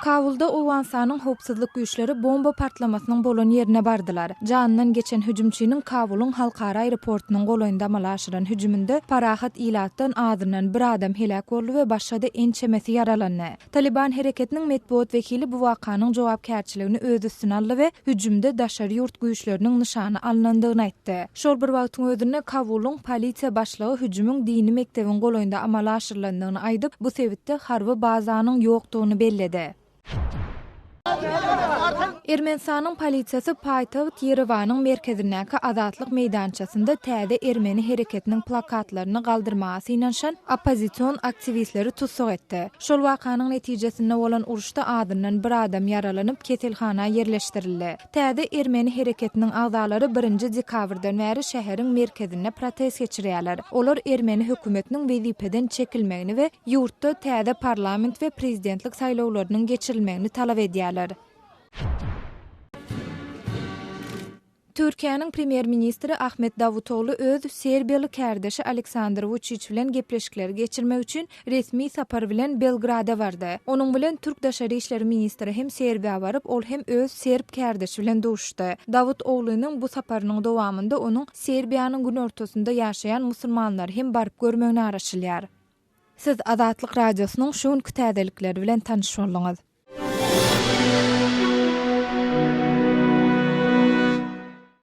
Kabulda Owganystanyň howpsuzlyk güýçleri bomba partlamasynyň bolan ýerine bardylar. Janyndan geçen hüjümçiniň Kabulyň halkara aeroportunyň golaýynda amala aşyran hüjüminde parahat ilatdan azyndan bir adam heläk boldy we başga-da ençemesi ýaralandy. Talyban hereketiniň metbugat wekili bu wakanyň jogapkärçiligini öz üstüne aldy we hüjümde daşary ýurt güýçleriniň nyşana alnandygyny aýtdy. Şol bir wagtyň özünde Kabulyň polisiýa başlygy hüjümiň dini mekdebiň golaýynda amala aşyrylandygyny aýdyp, bu sebitde harby bazanyň ýokdugyny belledi. Ermenistanyň polisiýasy paýtagt Ýerewanyň merkezindäki Azatlyk meýdançasynda täze ermeni hereketiniň plakatlaryny galdyrmaga synanyşan oppozision aktiwistleri tussag etdi. Şol wakanyň netijesinde bolan uruşda azyndan bir adam ýaralanyp, keselhana ýerleşdirildi. Täze ermeni hereketiniň agzalary birinji dekabrdan bäri şäheriň merkezinde protest geçirýärler. Olar ermeni hökümetiniň wezipeden çekilmegini we ýurtda täze parlament we prezidentlik saýlawlarynyň geçirilmegini talap edýärler. Türkiýäniň premýer-ministri Ahmet Dawutoglu öz serbiýaly kärdeşi Aleksandr Wuçiç bilen gepleşikleri geçirmek üçin resmi sapar bilen Belgrada bardy. Onuň bilen türk daşary işler ministri hem Serbiýa baryp, ol hem öz serb kärdeşi bilen duşuşdy. Dawutoglunyň bu saparynyň dowamynda onuň Serbiýanyň günortasynda ýaşaýan musulmanlary hem baryp görmegine garaşylýar. Siz Azatlyk Radiosynyň şu günki täzelikleri bilen tanyş bolduňyz.